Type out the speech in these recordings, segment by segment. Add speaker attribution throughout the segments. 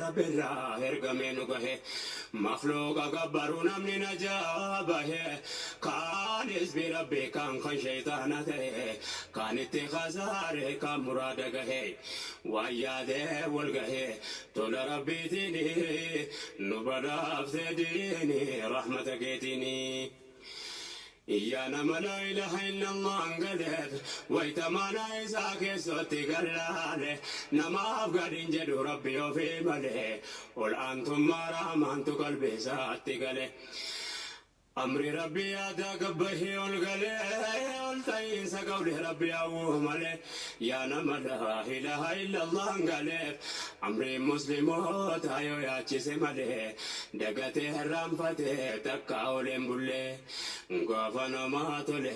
Speaker 1: Rabbirraa ergamee nu gahe. Makhluuqa gabbaruu namni najaa bahe. Kaan hizbii Rabbii kaan kan sheyxaana ta'e. Kaan itti khasaare kaan muraada gahe. Waan yaadee wal gahe tola Rabbiitiini nu badhaafte diini rahmata keetiini. Yaa nama laa ilaaha illallah galeef wayta mana isaa keessatti gallaale namaaf gadin jedhu Rabbi ofii malee ol aantummaa rahmaantu qalbii isaatti gale. Amri Rabbi yaadaa gabbahee ol galee ol ta'iinsa qawli Rabbi hawwuu malee yaa nama laa ilaaha illallah galeef amri muslimoota yoo yaachise malee dagatee herraanfatee takka oleen bullee gaafa namaa tole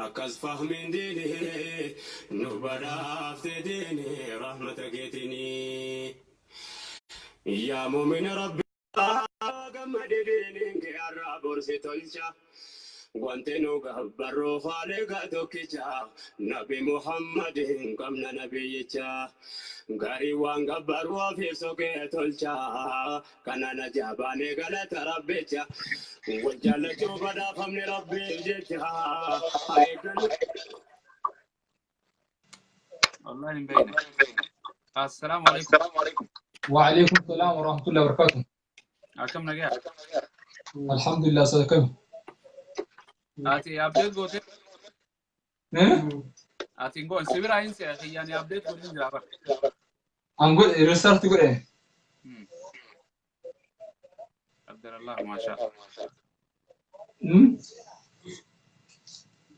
Speaker 1: akkas fahmiin diinii nu badhaafte diinii rahmata keetinii. Yaa muumina Rabbi gammadi diiniin kee har'aa borsi tolcha. Wanti nu gabbarru Khaaliqa tokkicha Nabi Muhammadin qabna nabiyyicha. Gaarii waan gabbaru ofiif soqee tolcha. Kana na jaabaanee galata Rabbicha. Wal jaallachuu badhaafamne Rabbiif jecha. Haa eeggannu.
Speaker 2: والله مبينة. السلام عليكم.
Speaker 3: وعليكم السلام ورحمة الله وبركاته.
Speaker 2: Akkam nagaa?
Speaker 3: الحمد لله صدقكم.
Speaker 2: Ati update goote?
Speaker 3: Eh?
Speaker 2: Ati hin goon sibira hin se'a kiyyaani update godhin jira bara.
Speaker 3: An godhe, restart godhe.
Speaker 2: Abdallah maasha.
Speaker 3: Hmm?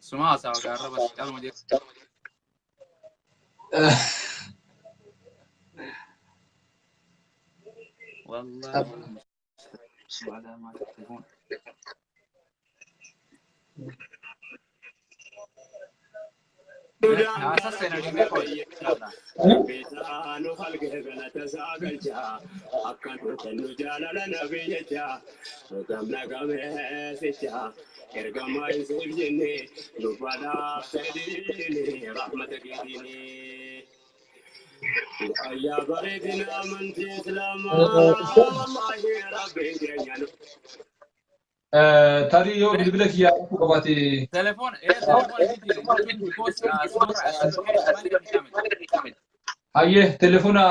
Speaker 2: Suma haasawa gaarra bas calma jedhu. والله على ما تكتبون. Haasa seenaa dhimee qoy.
Speaker 1: Bisaanu halkee galata isaa galcha. Akka nu kennu jaalala nabi jecha. Gamna gameessicha. Ergamaa isiif jenne nu badhaaf fedhiini rahmata keetiini. Ayyaa bareedina amantii Islaamaa. Wallaahi Rabbiin keenya nu.
Speaker 3: Tarii yoo bilbila kiyyaa dhufuu qabaate.
Speaker 2: Telefoon telefoon jijjiiri because asirra asirra.
Speaker 3: Hayyee, telefoona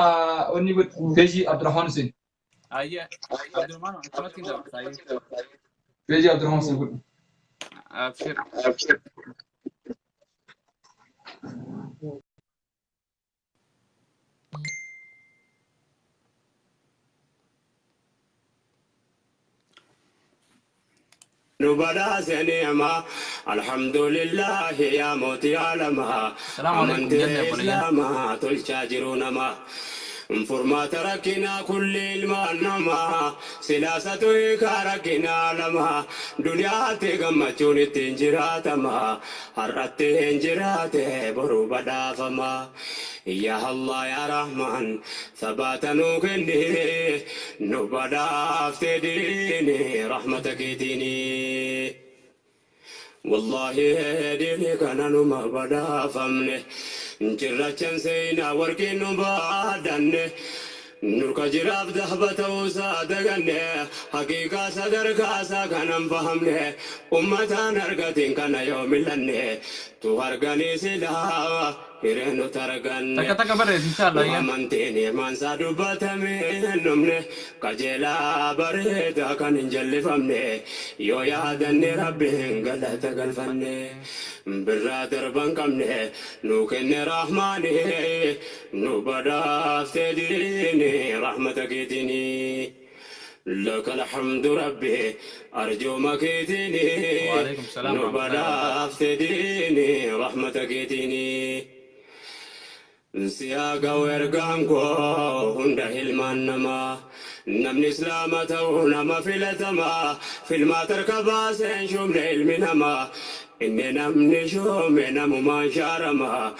Speaker 3: onni godhi peejii Abdurrahman Hussein.
Speaker 2: Ayyee, Abdurrahman akkamatti hin dabarsa ayyee.
Speaker 3: Peejii Abdurrahman Hussein godhi.
Speaker 2: Abshir.
Speaker 1: Nu badhaase ni'ma alhamdulillahi yaa mootii aalamaa.
Speaker 2: Salaamu alaikum
Speaker 1: amantii
Speaker 2: jenne obboleeyyan.
Speaker 1: Islaamaa tolchaa jiru nama furmaata rakkinaa kulli ilmaan namaa silaasatu hiikaa rakkinaa lama duniyaatti gammachuun ittiin jiraatama har'atti hin jiraate boru badhaafama. Yaa Allah, yaa Rahmaan, sabaata nuu kenni nu badhaafte diini rahmata keetiini. Wallahi diini kana numa badhaafamne cirrachan seenaa warqii nu baadhanne nurka jiraaf dahba ta'uusaa daganne haqiiqaa sadarkaasaa kanan fahamne ummataan argatiin kana yoo millanne tu arganii silaa hiree nu targanne.
Speaker 2: Takka takka barreessi inshallah ayyee.
Speaker 1: Amantiin imaansaa dubbatamee hin dhumne qajeelaa bareedaa kan hin jallifamne yoo yaadanne Rabbiin galata galfanne birraa darban qabne nuu kenne Rahmaani nu badhaafte diini rahmata keetiini. لك الحمد ربي أرجو مكيتني
Speaker 2: وعليكم السلام ورحمة الله وبركاته.
Speaker 1: نبدأ ديني رحمتك ديني Siyaaqa ergaan koo hunda ilmaan namaa namni Islaama ta'uu nama filatamaa filmaata harka baaseen shuumne ilmi namaa inni namni shuume namumaan shaaramaa.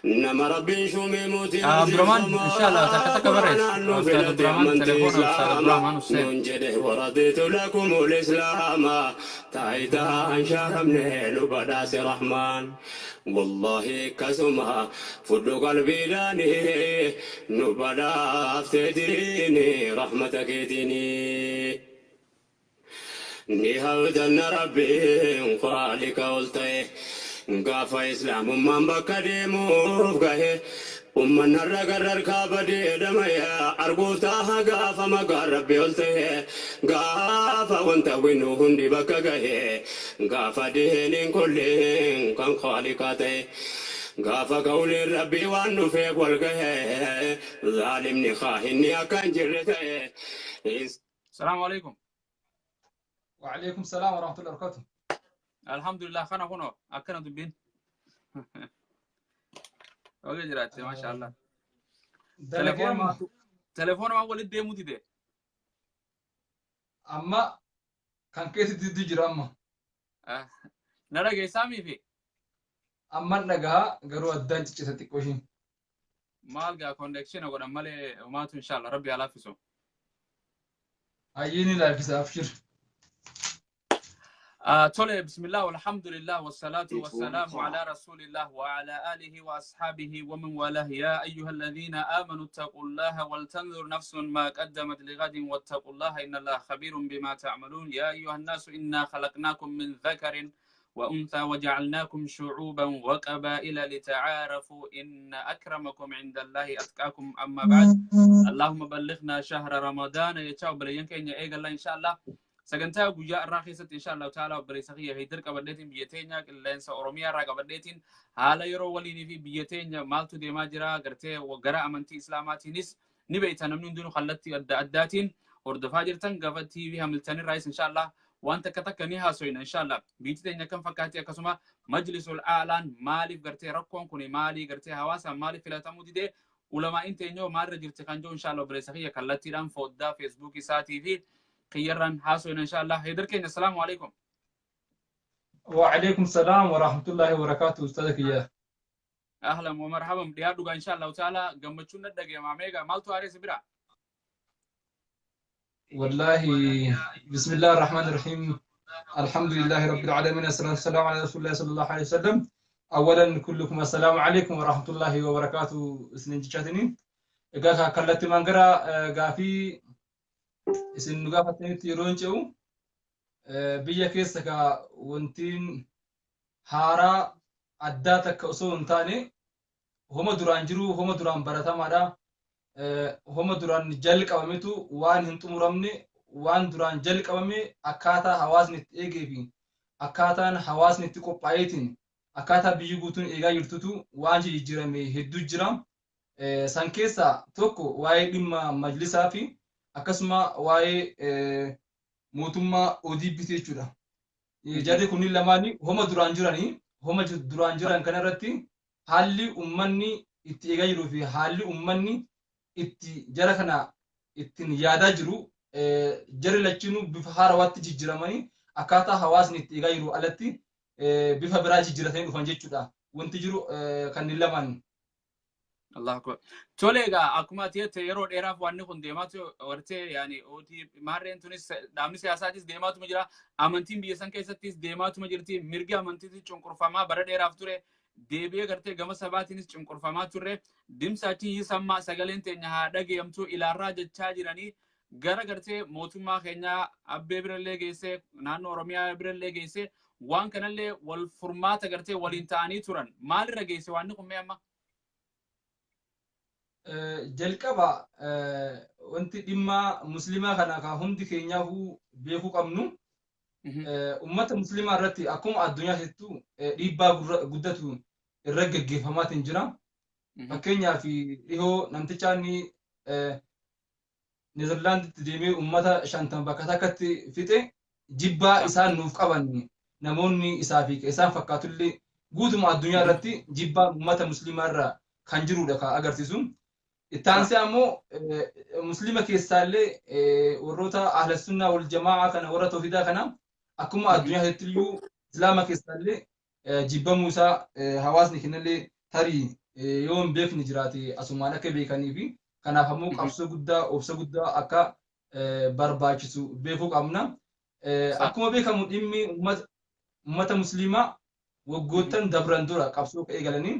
Speaker 1: Nama Rabbiin shuumee mootii
Speaker 2: Abdurrahman, inshallah takka takka barreessi.
Speaker 1: Qur'aanaan nu
Speaker 2: Ustaad
Speaker 1: filate
Speaker 2: Abdurrahman,
Speaker 1: amantii
Speaker 2: telefoona Ustaad
Speaker 1: Islaamaa.
Speaker 2: Abdurrahman Hussein.
Speaker 1: Nuun jedhe waradiitu lakumul Islaama. Taayitaa hin shaaramne nu badhaase Rahmaan. Wallaahi akkasuma fudhu qalbiidhaani nu badhaafte diini rahmata keetiini. Ni hawdanna Rabbiin khaalika ol ta'e gaafa Islaamummaan bakka deemuuf gahe ummanarra gararkaa badee dhama'e arguuf taaha gaafa maqaan Rabbi ol ta'e gaafa wanta winnu hundi bakka gahe gaafa diiniin kulliin kan khaalikaa ta'e gaafa qawliin Rabbii waan dhufeef wal gahe zaalimni khaahinni akka hin jirre ta'e.
Speaker 2: Salaamu alaikum.
Speaker 3: وعليكم السلام ورحمة الله وبركاته.
Speaker 2: Alhamdulillah, kana kunoo akkana dubbiin. Oge jiraatte, masha Allah.
Speaker 3: Dalagee amma
Speaker 2: Telefoona waan walitti deemuu dide.
Speaker 3: Amma kan keessa diddu jira amma.
Speaker 2: Na dhageessaa miifi?
Speaker 3: Amman dhagahaa, garuu addaan ciccisa xiqqoo ishiin.
Speaker 2: Maal gaa, connection godhan malee homaatu, inshallah Rabbi haa laaffisu.
Speaker 3: Hayyee, ni laaffisa, abshir.
Speaker 2: Tole, bismillah, walhamdulillah, wassalatu wassalamu ala rasulillah wa ala alihi wa ashabihi wa man walah. Ya ayyuha alladhina amanu ittaqullaha wal tanzur nafsun ma qaddamat lighadin wattaqullaha inna allaha khabirun bima ta'malun. Ya ayyuha an-nasu inna khalaqnakum min dhakarin wa untha wa ja'alnakum shu'uban wa qaba'ila lita'arafu inna akramakum 'inda allahi atqakum. Amma ba'd, allahumma ballighna shahra ramadana. Jechaa obboleeyyan keenya eegalla, insha Allah. Sagantaa guyyaa irraa keessatti, insha Allahu ta'ala, obboleessa kiyya Heydar qabadheetiin, biyya teenya qilleensa Oromiyaa irraa qabadheetiin, haala yeroo waliinii fi biyya teenya maaltu deemaa jira, gartee gara amantii Islaamaatiinis ni beekta, namni hundinuu kallattii adda addaatiin hordofaa jirtan. Gafa TV Hamilton irraayis, insha Allah, waan takka takka ni haasoyna, insha Allah. Biyyi teenya akkam fakkaatti? Akkasuma Majlisul Aalaan maaliif gartee rakkoon kun maalii gartee hawaasaan maaliif filatamuu didee? Ulamaa'in teenyoo maalirra jirti kan jiru, insha Allah, obboleessa kiyya kallattiidhaan foddaa Facebook isaatii fi kiyyarraan haasoyna, insha Allah. Heydar keenya, assalaamu alaikum.
Speaker 3: وعليكم السلام ورحمة الله وبركاته أستاذك إياه.
Speaker 2: Ahlan wa marhaban, dhiyaadhu gaa, insha Allahu ta'ala. Gammachuun na dhageema meeqa maaltu haaree bira?
Speaker 3: والله بسم الله الرحمن الرحيم، الحمد لله رب العالمين، الصلاة والسلام على رسول الله صلى الله عليه وسلم. أولا كلكم السلام عليكم ورحمة الله وبركاته. Isinin jechaatini egaa kallattiimaan gara gaafii isin nu gaafattanitti yeroo hin ce'u, biyya keessa ka wantiin haaraa addaa takka osoo hin taane, homa duraan jiru, homa duraan baratamaadha. Homa duraan jalqabametu waan hin xumuramne, waan duraan jalqabame akkaataa hawaasni itti eegee fi akkaataan hawaasni itti qophaa'eetiin akkaataa biyyi guutuun eegaa jirtutu waan jijjiirame hedduu jira. San keessaa tokko waa'ee dhimma majlisaa fi akkasuma waa'ee mootummaa ODP jechuudha. Jarri kunniin lamaanii homa duraan jiranii, homa duraan jiran kanarratti haalli ummanni itti eegaa jiruu fi haalli ummanni itti jara kana ittiin yaadaa jiru, jarri lachinuu bifa haarawaatti jijjiiramanii akkaataa hawaasni itti eegaa jiru alatti bifa biraa jijjiiratanii dhufan jechuudha. Wanti jiru kanneen lamaan.
Speaker 2: Allah akbar. Tole egaa, akkuma ati jette, yeroo dheeraaf wanni kun deemaatu wartee yaani OT maarreen tunis dhaabni siyaasaatis deemaatuma jira. Amantiin biyya san keessattis deemaatuma jirti. Mirgi amantiitis cunqurfamaa bara dheeraaf ture. Deebi'ee gartee gama sabaatiinis cunqurfamaa turre. Dimsaachiin yisammaa sagaleen teenya haa dhageeyamtu ilaarraa jechaa jiranii gara gartee mootummaa keenyaa abbee birallee geessee, naannoo Oromiyaa birallee geessee, waan kanallee wal furmaata gartee waliin ta'anii turan. Maalirra geesse waanni kun mee amma?
Speaker 3: Jalqaba wanti dhimma muslimaa kana ka hundi keenyaafuu beekuu qabnu, ummata muslimaa irratti akkuma addunyaatittu dhiibbaa guddatu irra geggeeffamaatiin jira. Fakkeenyaaf dhihoo namticha inni Neezerlaanditti deemee ummata 50 bakka takkatti fixe, jibbaa isaan nuuf qaban namoonni isaa fi isaan fakkaatullee guutuma addunyaa irratti jibbaan ummata muslimaa irra kan jirudha kan agarsiisu. Itti aansee ammoo muslima keessaallee warroota ahla sunnaa wal jamaa'a kana, warra tawhidaa kana, akkuma addunyaatti iyyuu islaama keessaallee jibbamuu isaa hawaasni kennallee tarii yoo hin beekne jiraate asumaan akka beekanii fi kanaaf ammoo qabsoo guddaa obsa guddaa akka barbaachisu beekuu qabna. Akkuma beekamu dhimmi uummata musliimaa waggoottan dabran dura qabsoo eegalanii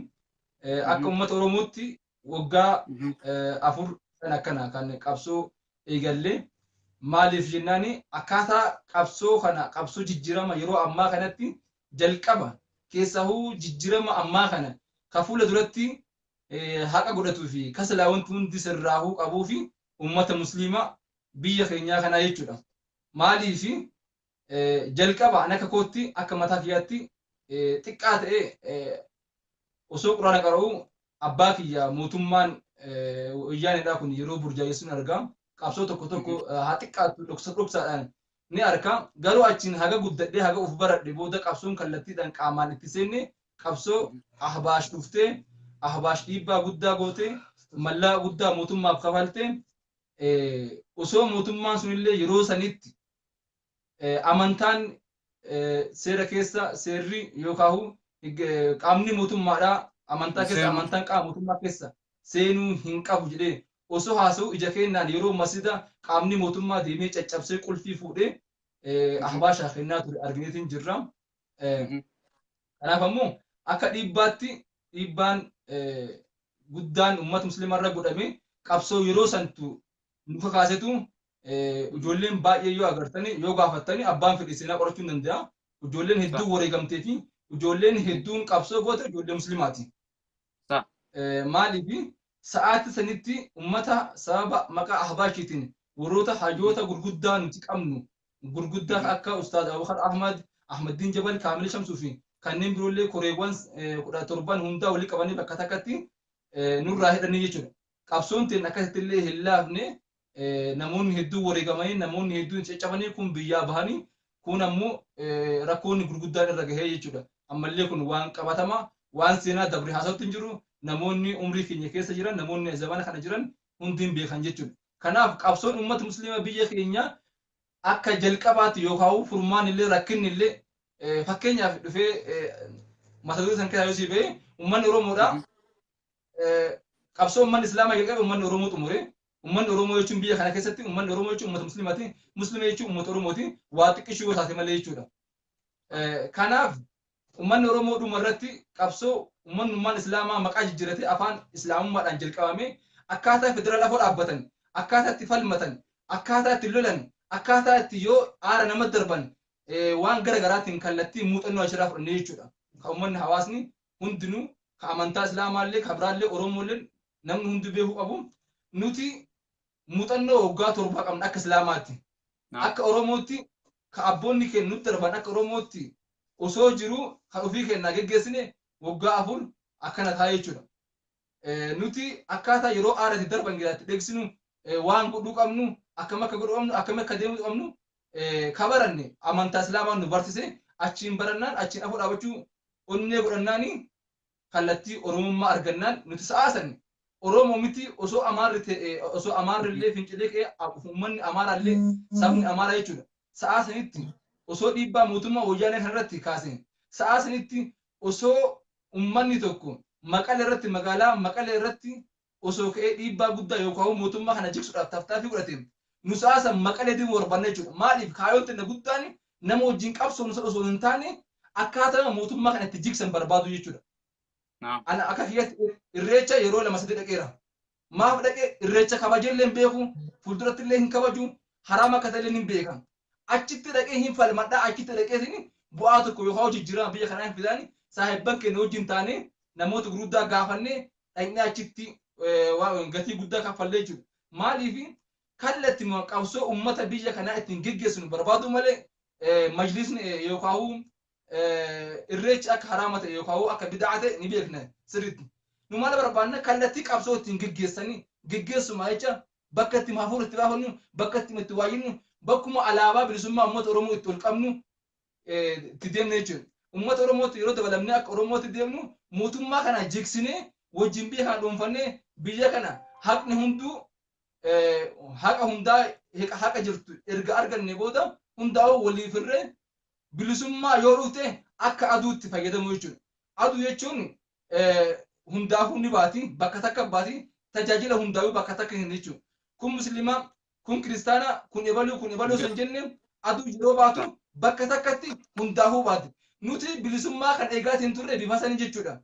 Speaker 3: akka uummata Oromootti waggaa 4 kan akkana kan qabsoo eegallee maaliif jennaani akkaataa qabsoo kana qabsoo jijjiirama yeroo ammaa kanatti jalqaba keessahuu jijjiirama ammaa kana ka fuula duratti haqa godhatuu fi kasilaa wanti hundi sirraahuu qabuu fi uummata musliimaa biyya keenyaa kanaa jechuudha. Maaliif jalqaba an akka kootti akka mataa kiyyaatti xiqqaa ta'e osoo quraana qara'uu abbaa kiyya mootummaan wayyaanedha kun yeroo burjaajessuun argaa. Qabsoo tokko tokko haa xiqqaattu dhoksa dhoksaadhaan ni arka. Garuu achiin haga guddadhee haga uf baradhe booda qabsoon kallattiidhaan qaamaan itti seenne qabsoo ahbaash dhuftee ahbaash dhiibbaa guddaa gootee mallaa guddaa mootummaaf kafaltee osoo mootummaan sunillee yeroo sanitti amantaan seera keessa seerri yookaan qaamni mootummaadhaa amantaa keessa amantaan qaama mootummaa keessa seenuu hin qabu jedhee osoo haasa'u ija kennaan yeroo masjida qaamni mootummaa deemee caccabsee qulfii fuudhee ahbaashaa kennaa ture argineetiin jirra. Kanaaf ammoo akka dhiibbaatti dhiibbaan guddaan uummata musliimaa irra godhame qabsoo yeroo santu nu kakaasetu ijoolleen baay'ee yoo agartani yoo gaafattani abbaan fedhe seenaa qorachuu hin danda'a. Ijoolleen hedduu wareegamtee fi ijoolleen hedduun qabsoo goote ijoollee musliimaati. Maaliif sa'aatii sanitti uummata sababa maqaa ahbaashiitiin warroota hayyoota gurguddaa nuti qabnu gurguddaa akka Ustaaz Abubakar Ahmad, Ahmaddiin Jabal, Kaamil Shamsuu fi kanneen biroollee koreewwan 17 hundaa walii qabanii bakka takkatti nurraa hidhanii jechuudha. Qabsoon teen akkasitti illee hin laafne namoonni hedduun wareegamanii namoonni hedduun caccabanii kun biyyaa bahanii kun ammoo rakkoonni gurguddaan irra gahee jechuudha. Ammallee kun waan qabatamaa waan seenaa dabre haasawutti hin jiru namoonni umrii keenya keessa jiran namoonni zamana kana jiran hundi hin beekan jechuudha. Kanaaf qabsoon uummata musliima biyya keenya akka jalqabaatti yookaan furmaan illee rakkinni illee fakkeenyaaf dhufee mata duree san keessaa yoo sii ba'e uummanni Oromoodha. Qabsoo uummanni Islaamaa jalqabe uummanni Oromoo xumure. Uummanni Oromoo jechuun biyya kana keessatti uummanni Oromoo jechuun uummata Musliimaati. Musliima jechuun uummata Oromooti. Waa xiqqishuu yoo taate malee jechuudha. Kanaaf uummanni Oromoo dhuma irratti qabsoo uummanni Islaamaa maqaa jijjiirratee afaan Islaamummaadhaan jalqabame akkaataa federaal afoo dhaabbatan, akkaataa itti falmatan, akkaataa itti lolan, akkaataa itti yoo aara nama darban waan gara garaatiin kallattii muuxannoo asirraa fudhannee jechuudha. Kan uummanni hawaasni hundinuu kan amantaa Islaamaallee kan biraallee Oromollee namni hundi beekuu qabu. Nuti muuxannoo waggaa 7 qabna akka Islaamaatti. Akka Oromootti kan abboonni keenya nutti darban akka Oromootti osoo jiru kan ofii keenyaa geggeessine waggaa 4 akkana taa'ee jechuudha. Nuti akkaataa yeroo aaraatti darban giraatti dheeksinu waan godhuu qabnu akkam akka godhuu qabnu akkam akka deemuu qabnu kabaranne amantaa Islaamaa nu barsiise achiin barannaan achiin afur dhaabachuu onnee godhannaani kallattii Oromummaa argannaan nuti sa'aasan Oromoo miti osoo Amaarri ta'e osoo Amaarri illee fincilee ka'ee uummanni Amaaraa illee sabni Amaaraa jechuudha. Sa'aasanitti osoo dhiibbaa mootummaa wayyaanee kanarratti kaasee sa'aasanitti osoo uummanni tokko Maqalee irratti magaalaa Maqalee irratti osoo ka'ee dhiibbaa guddaa yookaan mootummaa kana jigsuudhaaf tattaaffii godhate nu sa'aasan Maqalee deemuu barbaanna jechuudha. Maaliif kaayyoon teenna guddaan nama wajjin qabsoon osoo hin taane akkaataa mootummaa kana itti jigsan barbaadu jechuudha. Ana akka kiyyatti irreecha yeroo 2 3 dhaqeera. Maaf dhaqee irreecha kabajeellee hin beeku, fuulduratti illee hin kabaju, haraama akka ta'e illee hin beeka. Achitti dhaqee hin falmadhaa, achitti dhaqee bu'aa tokko yookaan jijjiirama biyya kanaa hin fidaani saahibban keenya wajjin taane namoota gurguddaa gaafannee dhaqnee achitti gatii guddaa kaffallee jechuudha. Maaliif kallattii qabsoo uummata biyya kanaa ittiin geggeessinu barbaadu malee majlisni yookaan irreechi akka haraama ta'e yookaan akka bid'aa ta'e ni beekna sirriitti. Nu maal barbaanna kallattii qabsoo ittiin geggeessanii geggeessuma jecha bakka itti hafuura itti baafannu bakka itti waayinnu bakkuma alaabaa bilisummaa uummata Oromoo itti ol qabnu itti deemne jechuudha. Uummata Oromootti yeroo dabalamnee akka Oromootti deemnu mootummaa kana jigsinee wajjin biyya kana dhuunfannee biyya kana haqni hunduu haqa hundaa haqa jirtu erga arganne booda hundaa'uu waliif irree bilisummaa yoo dhufte akka aduutti fayyadamu jechuudha. Aduu jechuun Hundaafuu ni baati, bakka takka baati, tajaajila hundaa'uu bakka takka hin jechuudha. Kun musliimaa, kun kiristaana, kun ebaluu, kun ebaluu osoo hin jenne, aduu yeroo baatu bakka takkatti hundaafuu baati. Nuti bilisummaa kan eegaatiin turre bifa sanii jechuudha.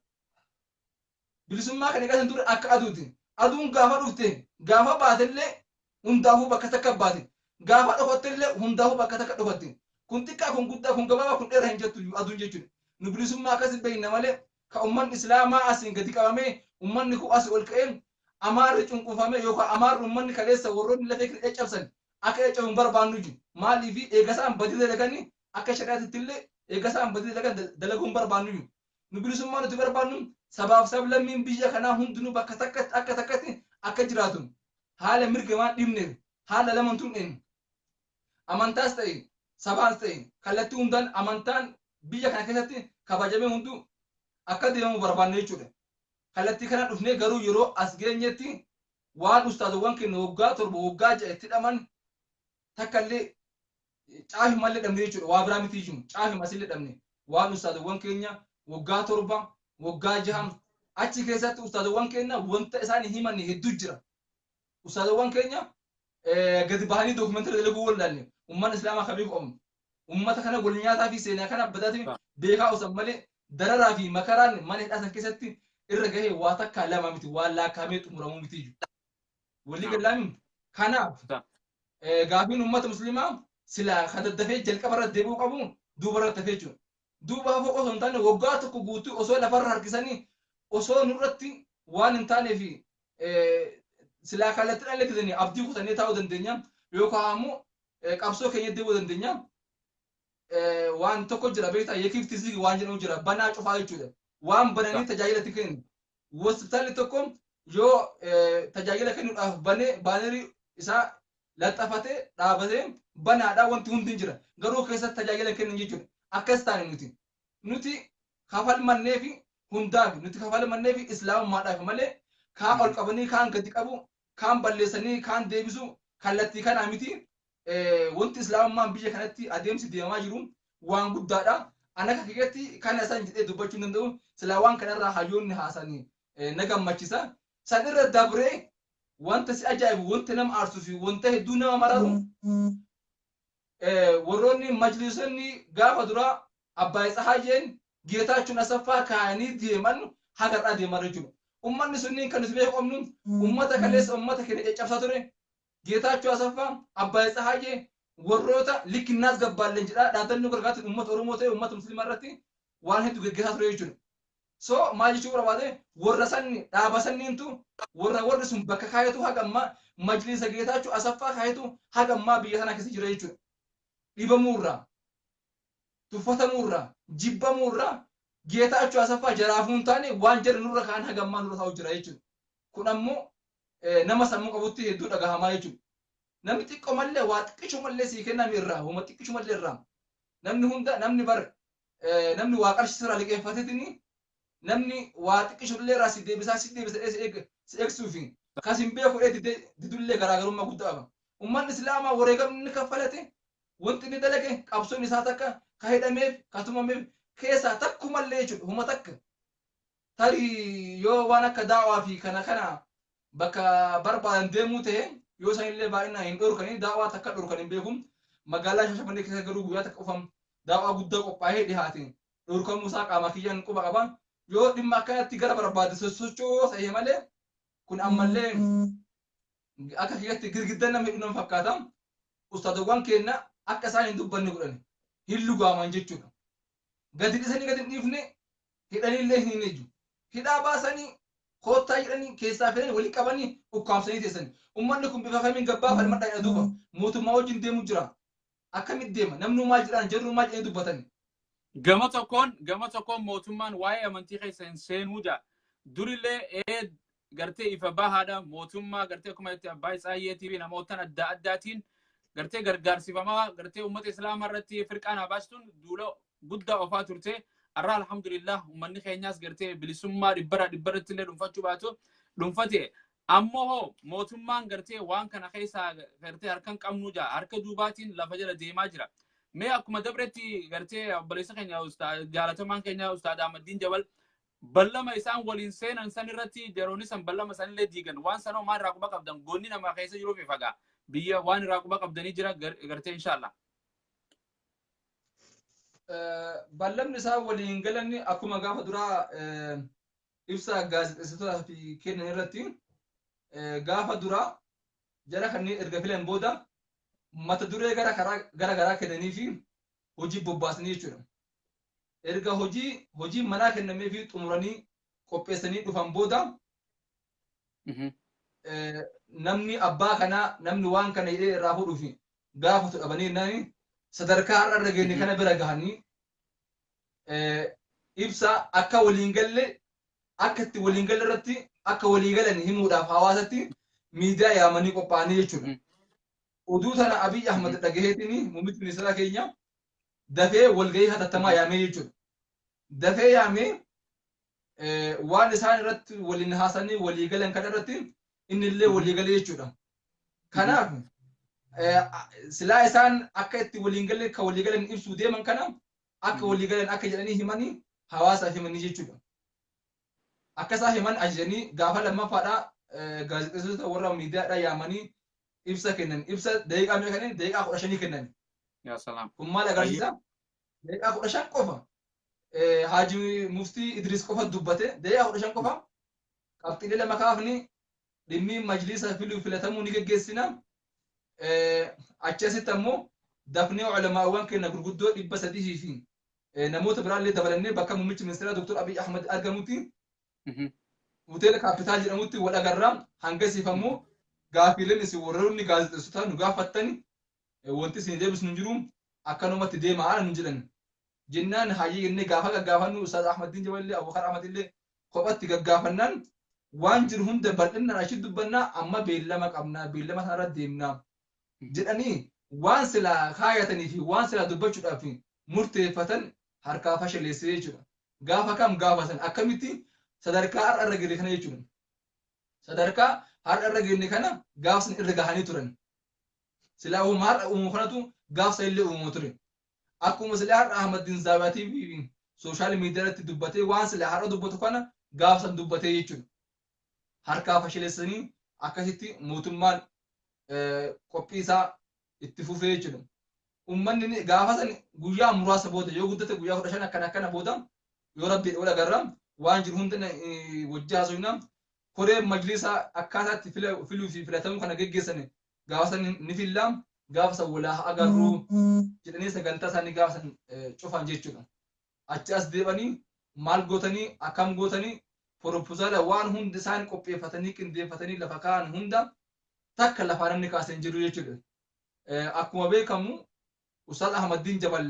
Speaker 3: Bilisummaa kan eegaatiin turre akka aduuti. Aduun gaafa dhufte, gaafa baatellee hundaafuu bakka takka baate. Gaafa dhokattellee hundaafuu bakka takka dhokatte. Kun xiqqaa, kun guddaa, kun gabaabaa, kun dheeraa hin jettu aduun jechuudha. Nu bilisummaa akkasii beekna malee ka ummanni islaamaa asiin gadi qabamee, ummanni kun asii ol ka'ee, amaarri cunqurfamee yookaan amaarri ummanni kaleessa warroonni lafee kana caccabsan akka caccabu hin barbaannu jiru. Maaliif? Eegasaan badii dalaganii akka shari'aatitti illee eegasaan badii dalagan dalaguu hin barbaannu jiru. Nu bilisummaa nuti barbaannu sabaaf sablammiin biyya kanaa hundinuu bakka takkatti akka takkatti akka jiraatu, haala mirga waan dhibneef, haala lama hin tuqneen, amantaas ta'e sabaas ta'e kallattii hundaan amantaan biyya kana keessatti kabajamee hunduu akka deemamu barbaanna jechuudha. Kallattii kana dhufnee garuu yeroo as geenyetti waan ustaazowwan keenya waggaa 7, waggaa 6 itti hidhaman takka illee caafi mallee dhabne jechuudha. Waa biraa miti jechuudha. Caafi masillee dhabne. Waan ustaazowwan keenya waggaa 7, waggaa 6 achi keessatti ustaazowwan keenya wanta isaan himan hedduu jira. Ustaazowwan keenya gadi bahanii dookumentarii dalaguu wallaalle. Uummanni islaamaa kamii qabu. Uummata kana wal nyaataa fi seenaa kana badaatiin beekaa osan malee dararaa fi makaraan mana hidhaa san keessatti irra gahee waa takka lama miti, waan laakkaamee xumuramuu miti jechuudha. Walii gallaami. Kanaaf gaafiin uummata musliimaa silaa kan daddafee jalqaba irra deebi'uu qabu duuba irratti hafee jechuudha. Duuba hafuu osoo hin taane waggaa tokko guutuu osoo lafarra harkisanii osoo nurratti waan hin taanee fi silaa kallattii dhalli didanii abdii kutannee taa'uu dandeenya yookaan ammoo qabsoo keenya deebi'uu dandeenya. Waan tokko jira beektaa, yekiif tizigi waan jedhamu jira, banaa cufaa jechuudha. Waan bananii tajaajila itti kennu. Hospitaalli tokko yoo tajaajila kennuudhaaf banee baanerii isaa laxafatee dhaabatee banaadhaa wanti hundi hin jira. Garuu keessatti tajaajila kennan jechuudha. Akkas taane nuti. Nuti kafalmannee fi hundaaf, nuti kafalmannee fi islaamummaadhaaf malee kaan ol qabanii kaan gadi qabu, kaan balleessanii kaan deebisu kallattii kanaa miti. Wanti islaamummaan biyya kanatti adeemsi deemaa jiru waan guddaadha. Ani akka kiyyatti kana isaan jedhee dubbachuu hin danda'u. Silaa waan kanarraa hayyoonni haasanii na gammachisa. San irra dabree wanta si ajaa'ibu, wanta nama aarsuu fi wanta hedduu nama mararu, warroonni majlisonni gaafa duraa Abbaay Tsahaayyeen, Geetaachuun Asaffaa kaayanii deeman haga har'aa deemaa jechuudha. Uummanni sunniin kan nuti beeku qabnu uummata kaleessa uummata keenya caccabsaa ture. Geetaachoo Asaffaa, Abbaay Tsahaayyee warroota likkinnaas gabbaalleen jedhaa dhaadannoo gargaartiin uummata Oromoo ta'e uummata Musliimaa irratti waan hedduu geggeessaa ture jechuudha. So maal jechuu barbaade, warra sanni dhaaba sanniintu warra warri sun bakka kaayatu haga ammaa majlisa Geetaachoo Asaffaa kaayatu haga ammaa biyya sana keessa jira jechuudha. Dhibamuu irraa, tuffatamuu irraa, jibbamuu irraa Geetaachoo Asaffaa jaraafuu hin taane waan jarri nurra kaan haga ammaa nurra taa'u jira jechuudha. Kun ammoo nama sammuu qabutti hedduu dhagahamaa jechuudha. Namni xiqqoo mallee waa xiqqishu mallee sii kenname irraa, homa xiqqishu mallee irraa. Namni hunda namni bar namni waa qarshii sirraa liqeeffateetini namni waa xiqqishu illee irraa si deebisaa si deebisa si eeg si eegsuu fi kas hin beeku dhee didullee garaagarummaa guddaa qaba. Uummanni islaamaa wareegamni inni kaffalate, wanti inni dalage, qabsoon isaa takka ka hidhameef ka tumameef keessaa takkumallee jechuudha, homa takka. Tarii yoo waan akka daawaa fi kana kana bakka barbaadan deemuu ta'e, yoo isaan illee baay'inaan hin dhorkanii, daawaa takka dhorkan hin beeku. Magaalaa Shashamannee keessa garuu guyyaa takka qofam daawaa guddaa qophaa'ee dhihaate dhorkamuu isaa qaama kiyyaan quba qaba. Yoo dhimma akkanatti gara barbaade sosocho'oo ta'e malee kun ammallee akka kiyyatti girgiddan nama hidhu nama fakkaata. Ustaadowwan keenya akka isaan hin dubbanne godhan, hin lugaaman jechuudha. Gadi dhisanii gadi hin dhiifne, hidhanii illee hin ejju. Hidhaa baasanii koottaa jedhanii keessaa fedhanii walii qabanii ukkaamsanii teessan. Uummanni kun bifa kamiin gabbaa falmadhaa jedha duuba. Mootummaa wajjin deemu jira. Akkamitti deema? Namni maal jedhaan, jarru maal jedhanii dubbatan?
Speaker 2: Gama tokkoon mootummaan waa'ee amantii keessa hin seenuu jaa. Durillee gartee ifa bahaadha mootummaa gartee akkuma itti Abbaa Isaayyeetii fi namootaan adda addaatiin gartee gargaarsifamaa gartee uummata islaamaa irratti firqaan habaastuun duula guddaa ofaa turte. Arraa alhamdulillah uummanni keenyaas gartee bilisummaa dhibbarraa dhibbarratti illee dhuunfachuu baatu dhuunfate. Ammoo hoo mootummaan gartee waan kana keessaa gartee harka hin qabnu jaa, harka duubaatiin lafa jala deemaa jira. Mee akkuma dabretti gartee obboleessa keenya jaalatamaan keenya Ustaad Ahmaddiin Jabal Ballama isaan waliin seenan san irratti jaroonni san ballama sanillee diigan. Waan sanoo maal irraa quba qabdan? Goonni namaa keessa jiruuf ifagaa. Biyya waan irraa quba qabdanii jira gartee inshaallah.
Speaker 3: Ballamni isaan waliin galan akkuma gaafa duraa ibsa gaazexeessitootaaf kennan irratti, gaafa duraa jara kanneen erga filan booda mata duree gara karaa gara garaa kennanii fi hojii bobbaasanii jechuudha. Erga hojii manaa kennamee fi xumuranii qopheessanii dhufan booda, namni abbaa kanaa, namni waan kana jedhee irraa fuudhuuf gaafatu dhabanii jennaan, sadarkaa har'a irra geenye kana bira gahanii ibsa akka waliin galle, akka itti waliin galle irratti akka walii galan himuudhaaf hawaasatti miidiyaa yaamanii qophaa'anii jechuudha. Oduu tana Abiy Ahmad dhagaheetiin, muummichi ministeera keenya, dafee walgahii hatattamaa yaamee jechuudha. Dafee yaamee waan isaan irratti waliin haasanii walii galan kana irratti inni illee walii galee jechuudha. Kanaaf silaa isaan akka itti waliin galle, akka walii galan ibsuu deeman kana, akka walii galan akka jedhanii himanii hawaasaaf himanii jechuudha. Akka isaan himan ajajanii gaafa lammaffaadhaa gaazexeessitoota warra miidiyaadhaa yaamanii ibsa kennan. Ibsa daqiiqaa meeqa kennan? Daqiiqaa 15 kennan.
Speaker 2: Yaa salaam.
Speaker 3: Kun maal agarsiisa? Daqiiqaa 15 qofa. Haaji Muftii Idris qofa dubbate, daqiiqaa 15 qofa. Qabxiilee lama kaafni: dhimmi majlisa filuu filatamuu ni geggeessina. Achi asitti ammoo dafnee ulamaawwan keenya gurguddoo 300 fi namoota biraallee dabalannee bakka muummichi ministeeraa Dr. Abiy Ahmad argamutti, hoteela Kaapitaal jedhamutti wal agarraa. Hangasiif ammoo gaafiileen isin warroonni gaazexeessotaa nu gaafattani wanti isin deebisnu hin jiru, akkanumatti deemaa nu jedhan. Jennaan hayyee jennee gaafa gaggaafannu, Ustaaz Ahmadiin Jabalillee, Abubakar Ahmadillee kophatti gaggaafannaan, waan jiru hunda bal'inaan achi dubbannaa, amma beellama qabnaa, beellama sanarra deemnaa jedhanii, waan silaa kaayatanii fi waan silaa dubbachuudhaaf murteeffatan harkaa fashaleessee jechuudha. Gaafa kam gaafatan akkamitti sadarkaa har'a irra geenye kana jechuudha. Sadarkaa har'a irra geenye kana gaafsan irra gahanii turan. Silaa uumama har'a uumamu kanatu gaafsa illee uumamu ture. Akkuma silaa har'a Ahmadiin Zaawiyaatii fi social media irratti dubbatee, waan silaa har'a dubbatu kana gaafsan dubbatee jechuudha. Harkaa fashaleessanii akkasitti mootummaan qophii isaa itti fufee jechuudha. Uummanni gaafa san guyyaa muraasa booda, yoo guddate guyyaa 15 akkana akkana booda, yoo rabbi wal agarra, waan jiru hunda wajji haasofna, koree majlisa akkaataa itti filuu fi filatamuu kana geggeessan gaafa san ni filla, gaafa san walaa agarru jedhanii sagantaa isaanii gaafa san cufan jechuudha. Achi as deebanii maal gootanii, akkam gootanii, proposal waan hundi isaan qopheeffatanii qindeeffatanii lafa kaa'an hunda takka lafaa namni kaasee hin jiru jechuudha. Akkuma beekamu Ustaaz Ahmadiin Jabal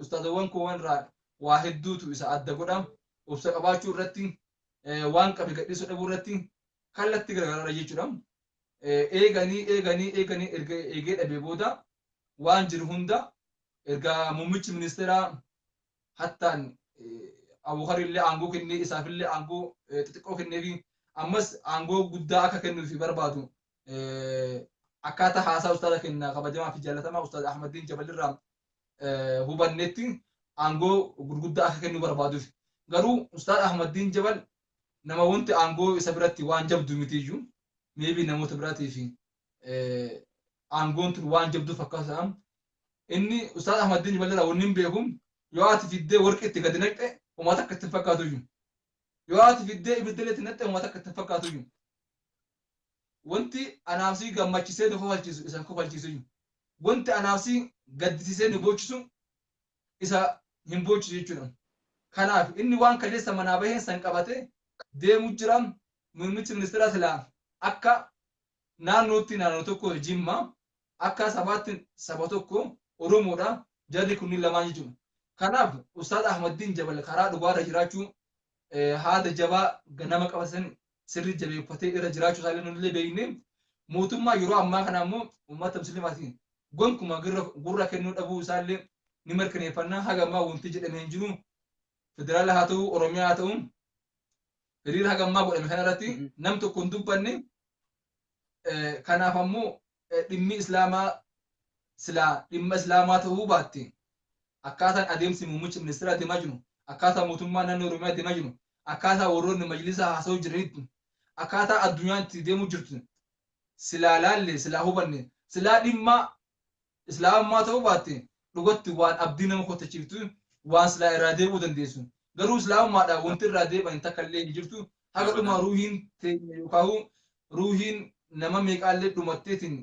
Speaker 3: ustaazawwan koowwan irraa waa hedduutu isa adda godha. Obsa qabaachuu irratti, waan qabe gadhiisuu dhabuu irratti kallattii garagaraadha jechuudha. Eeganii eeganii eeganii erga eegee dhabee booda, waan jiru hunda erga muummichi ministeeraa hattaan Abubakar illee aangoo kennee, isaafillee aangoo xixiqqoo kenneefi, ammas aangoo guddaa akka kennuufi barbaadu akkaataa haasaa ustaaza keenya kabajamaa fi jaallatamaa Ustaaz Ahmadiin Jabalirraa hubannetti, aangoo gurguddaa akka kennuu barbaaduuf. Garuu Ustaaz Ahmadiin Jabal nama wanti aangoo isa biratti waan jabdu mitiyyuu, maybe namoota biraatii fi aangoon tun waan jabduu fakkaata. Inni Ustaaz Ahmadiin Jabalirraa wanni hin beeku, yoo ati fiddee warqii itti gadi naqxe homaa takka itti hin fakkaatuyyuu. Yoo ati fiddee ibidda itti naqxe homaa takka itti hin fakkaatuyyuu. Wanti anaafsii gammachisee nu kofalchiisu isa hin kofalchiisuyyuu. Wanti anaafsii gaddisiisee nu boochisu isa hin boochisu jechuudha. Kanaaf inni waan kaleessa manaa baheen san qabate deemu jira. Muummichi ministeeraa silaa akka naannootti naannoo tokko Jimma, akka sabaatti saba tokko Oromoodha, jarri kunniin lamaan jechuudha. Kanaaf Ustaaz Ahmadiin Jabal karaa dhugaarra jiraachuu, haada jabaa ganama qabatan sirri jabeeffatee irra jiraachuu isaallee nullee beekne, mootummaa yeroo ammaa kana ammoo uummata musliimaatiin gonkumaa gurra kennuu dhabuu isaallee ni mirkaneeffannaa. Haga ammaa wanti jedhame hin jiru. Federaala haa ta'u, Oromiyaa haa ta'u, hiriira haga ammaa godhame kanarratti nam tokko hin dubbanne. Kanaaf ammoo dhimmi islaamaa silaa dhimma islaamaa ta'uu baatte, akkaataan adeemsi muummicha ministeeraa deemaa jiru, akkaataa mootummaa naannoo Oromiyaa deemaa jiru, Akkaataa warroonni majlisaa haasa'uu jiranitti, akkaataa addunyaan itti deemuu jirtu silaa laalle, silaa hubanne, silaa dhimma islaamummaa ta'uu baatte, dhugatti waan abdii nama kottachiiftu, waan silaa irraa deebi'uu dandeessu. Garuu islaamummaadhaan wanti irraa deebi'an takka illee hin jirtu. Haga dhuma ruuhiin teenya yookaan ruuhiin nama meeqaallee dhumatteetiin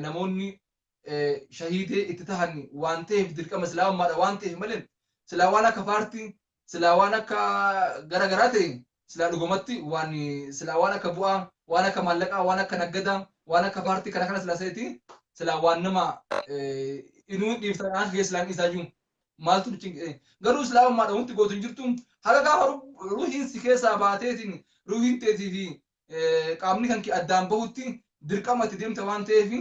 Speaker 3: namoonni shahiidee itti tahan waan ta'eef, dirqama islaamummaadha waan ta'eef malee, silaa waan akka paartii, silaa waan akka gara garaa ta'e, silaa dhugumatti waan silaa waan akka bu'aa, waan akka maallaqaa, waan akka naggadaa, waan akka paartii kana kana silaa seeti, silaa waan nama inuu dhiiftan aan keessa silaan dhiisaa jiru. Maaltu garuu islaamummaadha wanti gootu hin jirtu. Haga gaafa ruuhiin si keessaa baateetiin ruuhiin teetii fi qaamni kan kee addaan bahutti dirqama itti deemta waan ta'eef,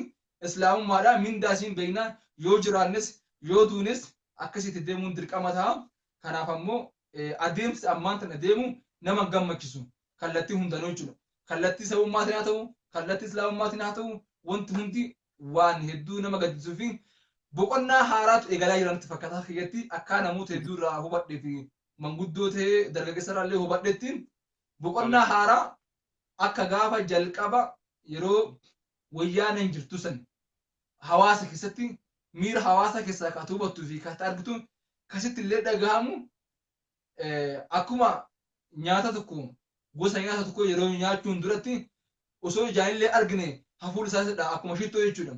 Speaker 3: islaamummaadha mindaa siin beekna. Yoo jiraannes yoo duunes akkasitti deemuun dirqama ta'a. Kanaaf ammoo adeemsi ammaan tana deemu nama gammachiisu kallattii hundanuu jechuudha. Kallattii sabummaatiin haa ta'u, kallattii islaamummaatiin haa ta'u, wanti hundi waan hedduu nama gaddisuu fi boqonnaa haaraatu eegalaa jiranitti fakkaata kiyyatti. Akka namoota hedduu irraa hubadhee fi manguddoo ta'ee dargaggeessa irraa illee hubadhetti, boqonnaa haaraa akka gaafa jalqaba yeroo wayyaaneen jirtu san hawaasa keessatti miira hawaasa keessaa ka hubattuu fi ka argitu kasitti illee dhagahamu, akkuma nyaata tokko, gosa nyaata tokko yeroo nyaachuun duratti osoo ijaanillee argine hafuurri isaa sidha, akkuma shittoo jechuudha.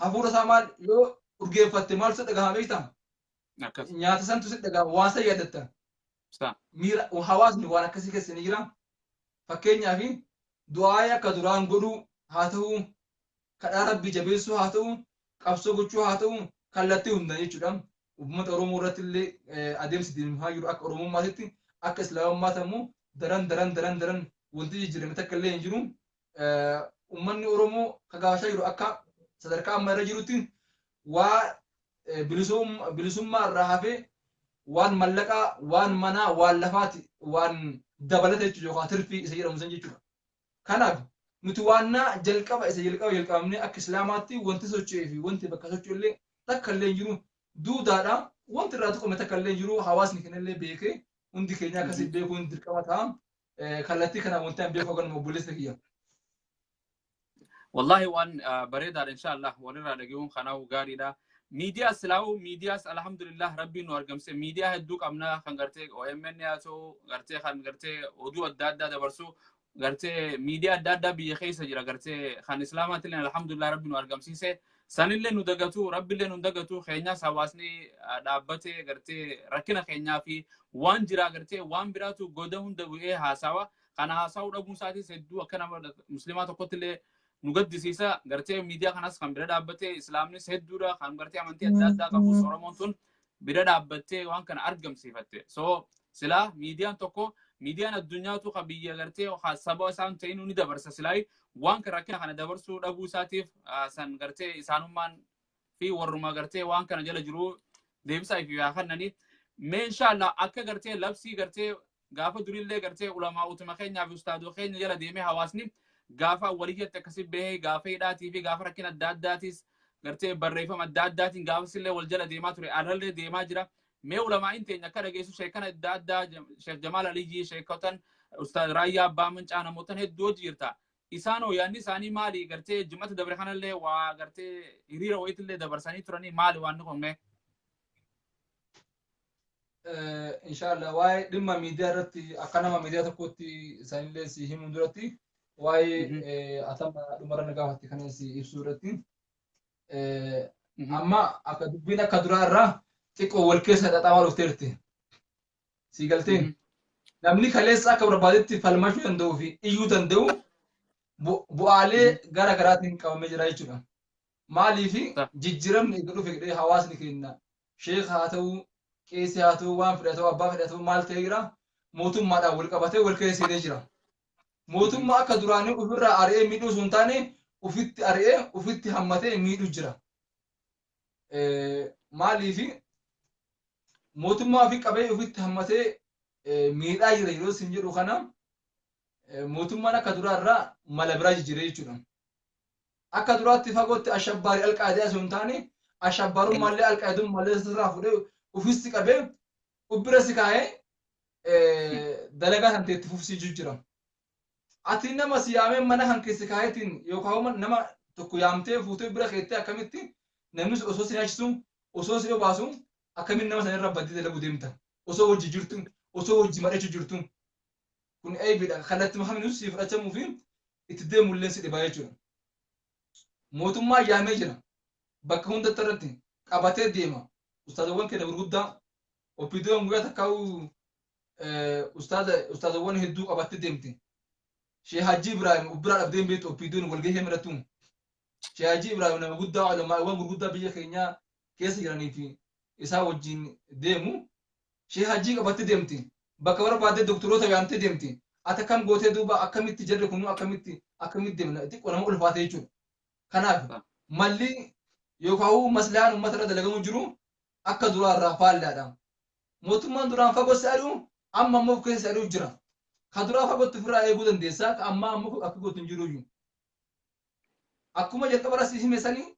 Speaker 3: Hafuura isaa maal yoo urgeeffatte maal si dhagahama beektaa? Nyaata santu si dhagahama, waan san yaadatta. Miira hawaasni waan akkasii keessa ni jira. Fakkeenyaaf du'aayii akka duraan godhuu haa ta'u, kadhaa rabbii jabeessuu haa ta'u, qabsoo gochuu haa ta'u, kallattii hundaan jechuudha. Uummata Oromoo irratti illee adeemsi deemaa jiru akka Oromummaatitti, akka Islaamummaatti ammoo daran daran daran daran wanti jijjiirame takka illee hin jiru. Uummanni Oromoo ka gaafachaa jiru akka sadarkaa amma irra jirutti waa bilisummaa irraa hafee waan mallaqaa, waan manaa, waan lafaati, waan dabalata jechuudha yookaan tirfii isa jedhamu san jechuudha. Kanaaf nuti waannaa jalqaba isa jalqaba jalqabamnee akka islaamaatti wanti socho'ee fi wanti bakka socho'u illee takka illee hin jiru. Duudaadha. Wanti irraa tuqame takka illee hin jiru. Hawaasni keenya illee beekee hundi keenya akkasii beekuun dirqama ta'a. Kallattii kanaan wanti an beeku haganuma, obboleessa kiyya.
Speaker 2: Wallahi waan bareedaadha, inshallah walirraa dhaga'uun kanaaf gaariidha. Miidiyaa silaa'uu miidiyaas alhamdulillah rabbiin nu argamse, miidiyaa hedduu qabna, kan gartee OMN haa ta'u, gartee kan gartee oduu adda addaa dabarsu, gartee miidiyaa adda addaa biyya keessa jira, gartee kan islaamaatti illee alhamdulillah rabbi nu argamsiise. Sanillee nu dagatu, rabbillee nu dagatu. Keenyaas hawaasni dhaabbatee gartee rakkina keenyaa fi waan jira gartee waan biraatu goda hunda bu'ee haasawa kana haasawuu dhabuun isaatis hedduu akka nama muslimaa tokkotti illee nu gaddisiisa. Gartee miidiyaa kanas kan bira dhaabbatee islaamnis hedduudha, kan gartee amantii adda addaa qabus Oromoon tun bira dhaabbattee waan kana argamsiifatte. So silaa miidiyaan tokko, miidiyaan addunyaatu kan biyya gartee saba isaan ta'in ni dabarsa. Silaa waan kan rakkina kana dabarsuu dhabuu isaatiif san gartee isaanummaan fi warruma gartee waan kana jala jiru deebisaa fi yaa kennanii. Mee inshallah akka gartee labsii gartee gaafa durillee gartee ulamaa utuma keenyaa fi ustaadoo keenya jala deemee hawaasni gaafa waliyyatti akkasii bahee, gaafa hidhaatii fi gaafa rakkina adda addaatis gartee barreeffama adda addaatiin gaafasillee wal jala deemaa ture, arrallee deemaa jira. Mee ulamaa'in teenya akka dhageessu sheekana adda addaa, Sheek Jamaal Aliyyii, sheekotan Ustaad Raayyaa Abbaa Mancaa, namootan hedduu hojii jirta. Isaan hoo yaadni isaanii maali? Gartee jim'ata dabre kanallee waa gartee hiriira wayiitillee dabarsanii turanii, maali waan kun mee?
Speaker 3: Inshallah waa'ee dhimma miidiyaa irratti akka nama miidiyaa tokkotti isaanillee si himuun duratti, waa'ee atama dhumarra na gaafatte kana si ibsuu irratti, amma akka dubbiin akka duraa irraa xiqqoo wal keessa xaxamaa dhufteerti. Si galteen namni kaleessa akka barbaadetti falmachuu danda'uu fi iyyuu danda'u bu'aalee gara garaatiin qabamee jira jechuudha. Maaliif jijjiiramni eega dhufe jedhee hawaasni keenya sheeka haa ta'uu, qeesii haa ta'uu, waan fedhe ta'uu, abbaa fedhe ta'uu, maal ta'ee jira, mootummaadhaan wal qabatee wal keessa seenee jira. Mootummaa akka duraanii ofirraa ari'ee miidhuu osoo hin taane ofitti ari'ee ofitti hammatee miidhuu jira. Maaliif mootummaa ofii qabee ofitti hammatee miidhaa jira yeroo isin jedhu kana, mootummaan akka duraarraa mala biraa jijjiiree jechuudha. Akka duraatti fagootti ashabbaarii alqaayidaa osoo hin taane, ashabbaarummaallee alqaayidummaallee sirraa fuudhee ofitti qabee ubbira si kaa'ee Dalagaa kan ta'e itti fufsiisuu jira. Ati nama si yaamee mana kan keessa kaayetiin yookaan nama tokko yaamtee fuutee bira keettee akkamitti namni osoo si nyaachisu, osoo si obaasu, akkamiin nama sanarra baddee dalaguu deemta? Osoo hojii jirtu, osoo hojii madhachuu jirtu. Kun eebiidha. Kallattii makaminu si fudhachamuu fi itti deemullee si dhibaa jechuudha. Mootummaa yaamee jira. Bakka hundatti irratti qabatee deema. Ustaazawwan keenya gurguddaa OPDOn guyyaa takkaa'uu ustaazawwan hedduu qabattee deemti. Sheekh Hajji Ibrahim biraa dhabdee hin beektu OPDOn walgahii himadhattu. Sheekh Hajji Ibrahim nama guddaa, ulamaawwan gurguddaa biyya keenyaa keessa jiranii fi isaa wajjin deemu. Sheekh Hajjii qabattee deemti. Bakka barbaaddee doktoroota yaamtee deemti. Ati akkam gootee duuba akkamitti jarri kunuu akkamitti deemna? Xiqqoo nama ulfaate jechuudha. Kanaaf malli yookaan maslahaan uummata irra dalagamu jiru akka duraa irraa faallaadha. Mootummaan duraan fagoo si ari'u, amma immoo of keessa si ari'u jira. Ka duraa fagootti ofirraa eeguu dandeessaa, ka ammaa ammoo akka gootu hin jiruyyuu. Akkuma jalqaba irra si hime sanii,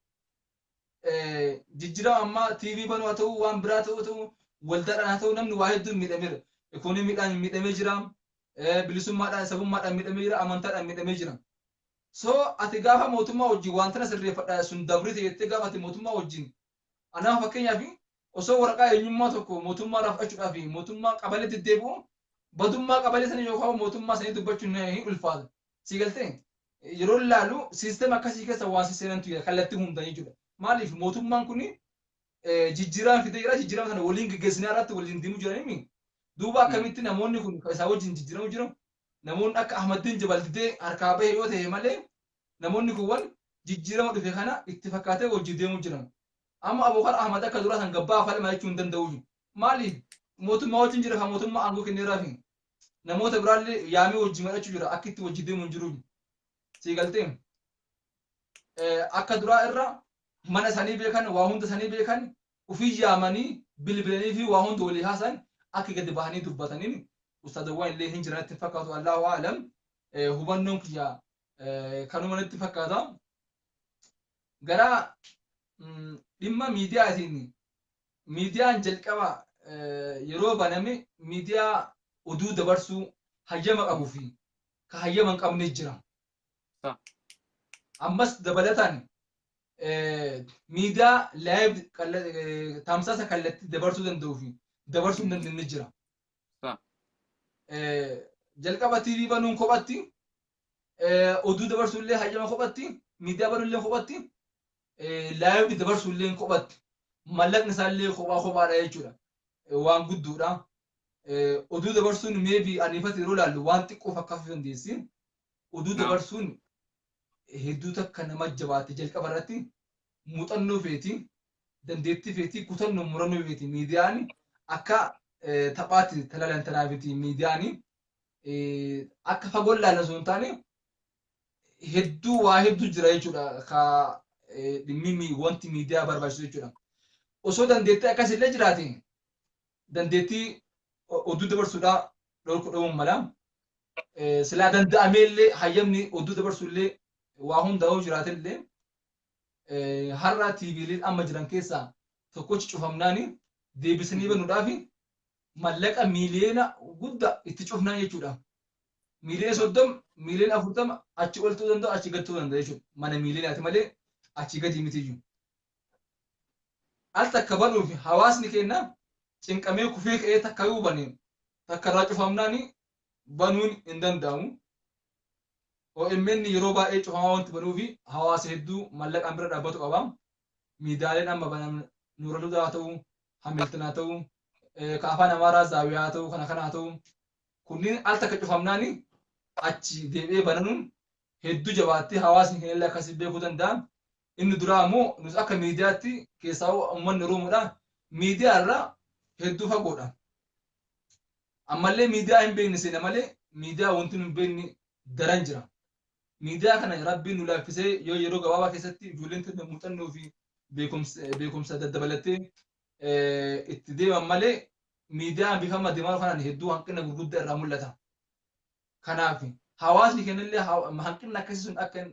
Speaker 3: jijjiirama ammaa TV banuu haa ta'u, waan biraa ta'u, waldaadhaan haa ta'u, namni waa hedduun miidhameera. Ikoonomiidhaan miidhamee jira, bilisummaadhaan, sabummaadhaan miidhamee jira, amantaadhaan miidhamee jira. So ati gaafa mootummaa wajjin waan tana sirreeffadha sun dabrite jettee, gaafa ati mootummaa wajjin, anaaf fakkeenyaaf, osoo waraqaa eenyummaa tokko mootummaa irraa fudhachuudhaaf mootummaa qabalee deddeebi'u, badummaa qabalee sanii yookaan mootummaa sanii dubbachuun hin ulfaata. Si galtee? Yeroo ilaalu siisteema akkasii keessa waan seenantu jira kallattii hundaan jechuudha. Maaliif? Mootummaan kun jijjiirama fidee jira, jijjiirama sana waliin geggeessinaa irratti waliin deemuu jiranii. Duuba akkamitti namoonni kun isaa wajjin jijjiiramu jiru? Namoonni akka Ahmadiin Jabal didee harkaa bahe yoo ta'e malee, namoonni kuuwwan jijjiirama dhufe kana itti fakkaatee wajjin deemuu jiran. Amma Abubakar Ahmad akka duraa san gabbaa falma jechuu hin danda'u. Maaliif? Mootummaa wajjin jira, kan mootummaa aangoo kenneeraafi. Namoota biraallee yaamee wajjin mari'achuu jira, akka itti wajjin deemu hin jiru. Sii galtee? Akka duraa irra mana isaanii beekan, waa hunda isaanii beekan, ofii yaamanii bilbilanii fi waa hunda walii haasan, akka gadi bahanii dubbataniin ustaadawwan illee hin jiran itti fakkaatu. Allahu a'lam, hubannoon kiyya kanuma natti fakkaata. Gara dhimma miidiyaatiin, miidiyaan jalqaba yeroo baname miidiyaa oduu dabarsuu hayyama qabuu fi ka hayyama hin qabne jira. Ammas dabalataan miidiyaa live tamsaasa kallattii dabarsuu danda'uu fi dabarsuu hin dandeenye jira. Jalqaba TV banuun kophatti, oduu dabarsuu illee hayyama kophatti, miidiyaa banuu illee kophatti, live dabarsuu illee kophatti, mallaqni isaa illee kophaa kophaadha jechuudha. Waan gudduudha. Oduu dabarsuun maybe aniifatti yeroo ilaallu waan xiqqoo fakkaachuu dandeessi. Oduu dabarsuun hedduu takka nama jabaate, jalqaba irratti muuxannoo feeti, dandeettii feeti, kutannoo murannoo feeti. Miidiyaan akka taphaatti talaalan tanaafiti, miidiyaan akka fagoo ilaalan osoo hin taane hedduu waa hedduu jira jechuudha, ka dhimmi wanti miidiyaa barbaachisu jechuudha. Osoo dandeettii akkasillee jiraate, dandeettii oduu dabarsuudhaa dhorku dhabuun mala. Silaa danda'amee illee, hayyamni oduu dabarsuu illee waa hundaa'uu jiraate illee, har'a TVleen amma jiran keessaa tokkochi cufamnaani deebisanii banuudhaaf mallaqa miiliyoona guddaa itti cufnaan jechuudha. Miiliyoona 30, miiliyoona 40 achi ol ta'uu danda'a, achi gad ta'uu danda'a jechuudha. Mana miiliyonaati malee achi gadi mitiyyuu. Al takka banuuf hawaasni keenya cinqamee kufee ka'ee takka yoo bane, takka irraa cufamnaani banuun hin danda'amu. OMN yeroo baay'ee cufamaa wanti banuufi hawaasa hedduu mallaqaan bira dhaabbatu qaba. Miidiyaaleen amma banan Nuura Ludaa haa ta'u, Hamilton haa ta'u, ka afaan Amaaraa Zaawiyaa haa ta'u, kana kana haa ta'u. Kunniin al takka cufamnaani achi deebi'ee bananuun hedduu jabaattee hawaasni keenya illee akkasii beekuu danda'a. Inni duraa immoo nus akka miidiyaatti keessaa uummanni Oromoodha. Miidiyaa irraa hedduu fagoodha. Ammallee miidiyaa hin beekne seena malee miidiyaa wanti nu hin beekne daran jira. Miidiyaa kana Rabbiin nu laaffisee yoo yeroo gabaabaa keessatti ijoolleen keenya muuxannoo fi beekumsa daddabalattee itti deeman malee, miidiyaan bifa amma deemaa kanaan hedduu hanqina gurguddaa irraa mul'ata. Kanaaf hawaasni keenyallee hanqinni akkasii sun akka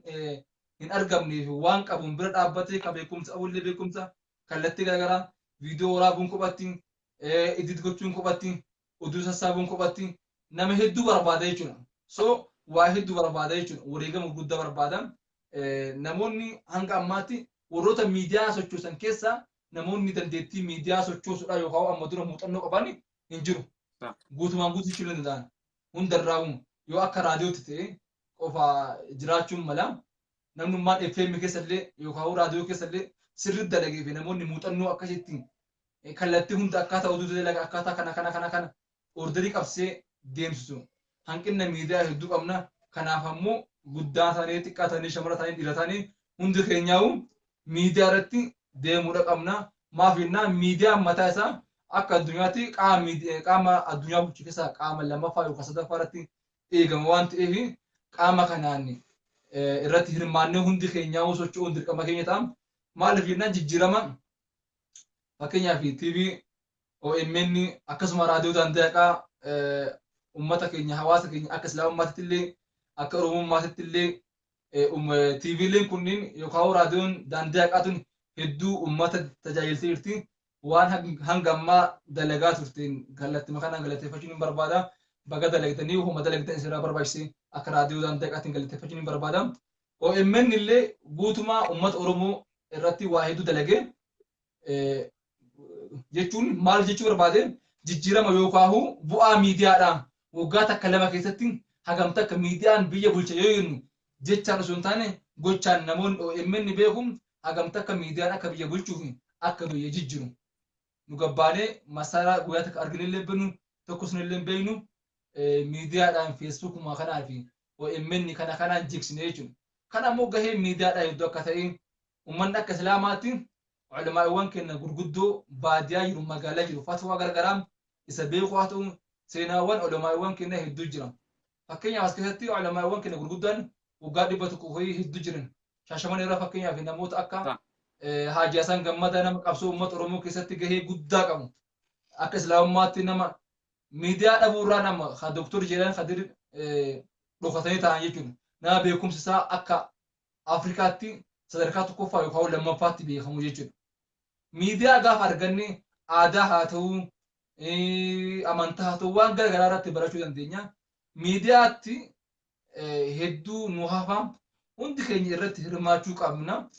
Speaker 3: hin argamneef waan qabuun bira dhaabbatee, ka beekumsa qabullee beekumsa kallattii garaagaraa, viidiyoo waraabuun kophatti, edit gochuun kophatti. Oduu sassaabuun kophatti nama hedduu barbaada jechuudha. So waa hedduu barbaada jechuudha. Wareegama guddaa barbaada. Namoonni hanga ammaatti warroota miidiyaa sochoosan keessaa namoonni dandeettii miidiyaa sochoosuudha yookaan amma dura muuxannoo qaban hin jiru. Guutumaan guutuu jechuu hin danda'an. Hundarraa yoo akka raadiyootti ta'e qofa jiraachuun mala. Namnummaan FM keessallee yookaan raadiyoo keessallee sirriitti dalagee fi namoonni muuxannoo akkasitti kallattii hunda akkaataa oduu dalagaa akkaataa kana kana kana kana orderii qabsee deemsisu. Hanqina miidiyaa hedduu qabna. Kanaaf ammoo guddaa taanee xiqqaa taanee shamara taanee dhiira taanee hundi keenyaa'u miidiyaa irratti deemuudha qabna. Maaf jennaan miidiyaan mataa isaa akka addunyaatti qaama addunyaa bulchu keessaa qaama lammaffaa yookaan sadaffaa irratti eegama waan ta'eef qaama kanaan irratti hirmaannee hundi keenyaa'u socho'uun dirqama keenya ta'a. Maaliif jennaan jijjiirama fakkeenyaaf TV OMN akkasuma raadiyoo daandii uummata keenya hawaasa keenya akka islaamummaatti illee akka oromummaatti illee TVleen kunniin yookaan raadiyoon daandii haqaa tun hedduu uummata tajaajiltee jirti. Waan hanga ammaa dalagaa turteen kallattii kanaan galateeffachuun hin barbaada. Baga dalagdanii homa dalagdan isinirraa barbaachise akka raadiyoo daandii haqaatiin galateeffachuun hin barbaada. OMN illee guutumaa uummata Oromoo irratti waa hedduu dalagee jechuun maal jechuu barbaade jijjiirama yookaan bu'aa miidiyaadha. Waggaa takka lama keessatti hagam takka miidiyaan biyya bulcha yoo jennu jechaan osoo hin taane gochaan namoonni OMN beeku hagam takka miidiyaan akka biyya bulchuuf akka biyya jijjiiru. Nu gabbaanee masaraa guyyaa takka arginillee beeknu tokkos illee beeknu miidiyaadhaan feesbuukuma kanaa fi OMN kana kanaan jigsine jechuudha. Kan ammoo gahee miidiyaadhaan hedduu akka ta'e uummanni akka islaamaatti ulamaawwan keenya gurguddoo baadiyyaa jiru magaalaa jiru fatwaa garagaraa isa beeku haa ta'u seenaawwan ulamaawwan keenya hedduu jira. Fakkeenyaaf as keessatti ulamaawwan keenya gurguddaan waggaa 100 horii hedduu jiran. Shaashaman irraa fakkeenyaaf namoota akka Haaji Hasan Gammadaa nama qabsoo uummata Oromoo keessatti gahee guddaa qabu. Akka islaamummaatti nama miidiyaa dhabuurraa nama Doktor Jeelaan Kadir dhokatanii ta'an jechuudha. Nama beekumsi isaa akka Afrikaatti sadarkaa tokkoffaa yookaan lammaffaatti beekamu jechuudha. Miidiyaa gaafa arganne aadaa haa ta'u amantaa haa ta'u waan gara garaa irratti barachuu dandeenya. Miidiyaatti hedduu nu hafa hundi keenya irratti hirmaachuu qabna.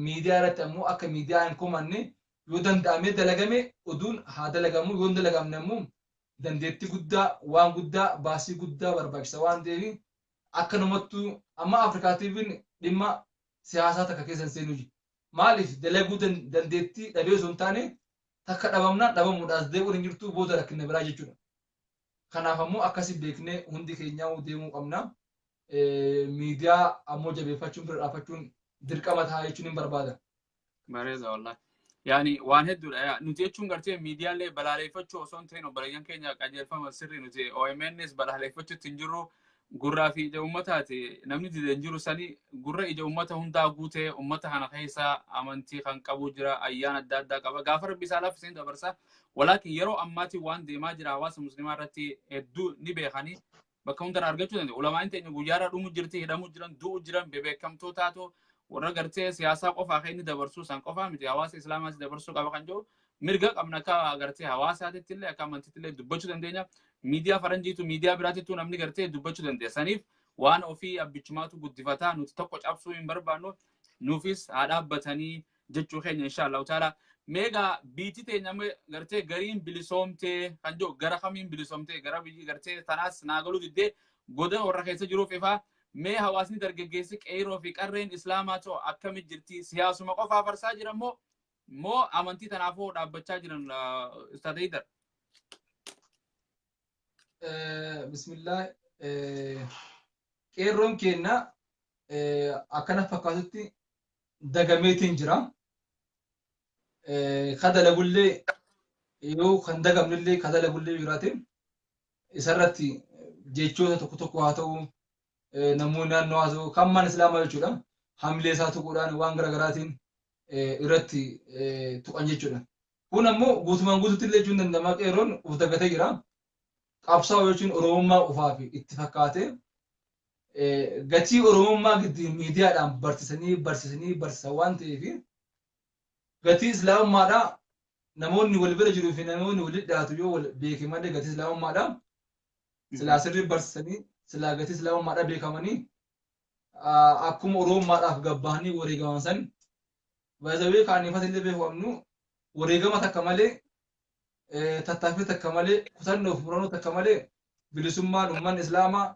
Speaker 3: Miidiyaa irratti ammoo akka miidiyaa hin komanne yoo danda'ame dalagame oduun haa dalagamu yoo hin dalagamne ammoo dandeettii guddaa waan guddaa baasii guddaa barbaachisa waan ta'eef akkanumattuu amma Afrikaa TV'n dhimma siyaasaa takka keessa hin seenuu. Maaliif dalaguu dandeettii dhabee osoo hin taane takka dhabamnaan dhabamuudhaas deebi'uun hin jirtu booda rakkina biraa jechuudha. Kanaaf ammoo akkasi beeknee hundi keenyaa deemuu qabna. Miidiyaa ammoo jabeeffachuun bira dhaabbachuun dirqama ta'a jechuun hin barbaada.
Speaker 2: Bareeda wallahi. Yaani waan hedduudha. Nuti jechuun gartee miidiyaalee balaaleffachuu osoo hin ta'in obboleeyyan keenya qajeelfama sirrii nuti OMNs balaaleffachuutti hin jirru. Gurraa fi ija uummataati namni dide hin jiru sani gurra ija uummata hundaa guutee uummata kana keessa amantii kan qabu jira ayyaana adda addaa qaba gaafa rabbi isaa laaffisee dabarsa walaakin yeroo ammaatti waan deemaa jira hawaasa musliimaa irratti hedduu ni beekanii bakka hundarraa argachuu danda'u ulamaan teenya guyyaarraa dhumu jirti hidhamu jiran du'u jiran bebeekamtootaatu warra gartee siyaasaa qofaa kan inni dabarsuu san qofaa miti hawaasa islaamaas dabarsuu qaba kan jiru mirga qabna akka gartee hawaasaatitti illee akka amantiitti illee dubbachuu dandeenya. Miidiyaa faranjiitu miidiyaa biraatittuu namni gartee dubbachuu dandeenya. Saniif waan ofii abbichumaatu guddifataa nuti tokko cabsuu hin barbaannu nuufis haa dhaabbatanii jechuu keenya insha Allahu taala. Meegaa biitti teenya gartee gariin bilisoomtee kan jiru gara kamiin bilisoomtee gara biyyi gartee tanaas naa galuu diddee goda warra keessa jiruuf ifaa mee hawaasni dargaggeessi qeeroo fi qarreen islaamaa ta'u akkami jirti siyaasuma qofaa farsaa jiran moo amantii tanaafuu dhaabbachaa jiran Ustaaz Haydar?
Speaker 3: Bismillah. Qeerroon keenya akkana fakkaatutti dagameetiin jira. Ka dalagullee yoo kan dagamnillee ka dalagullee jiraate isarratti jechoota tokko tokko haa ta'u namoonni naannoo haa ta'u kan maan islaamaa jechuudha. Hamilee isaa tuquudhaan waan garaagaraatiin irratti tuqan jechuudha. Kun ammoo guutumaan guututti illee jechuun danda'ama qeerroon uf dagatee jira. Qabsaa'oo jechuun Oromummaa qofaaf itti fakkaate gatii Oromummaa giddi miidiyaadhaan barsiisanii barsiisanii barsiisan waan ta'eef gatii islaamummaadhaa Namoonni wal bira jiruu fi namoonni walitti dhiyaatu yoo wal beeke malee gatii islaamummaadha. Silaa sirrii barsiisanii, silaa gatii islaamummaadha beekamanii, akkuma oromummaadhaaf gabbahanii wareegaman san baay'ee kaanifata illee beeku qabnu, wareegama takka malee, tattaaffii takka malee, kutannoo fi murannoo takka malee bilisummaan uummanni islaamaa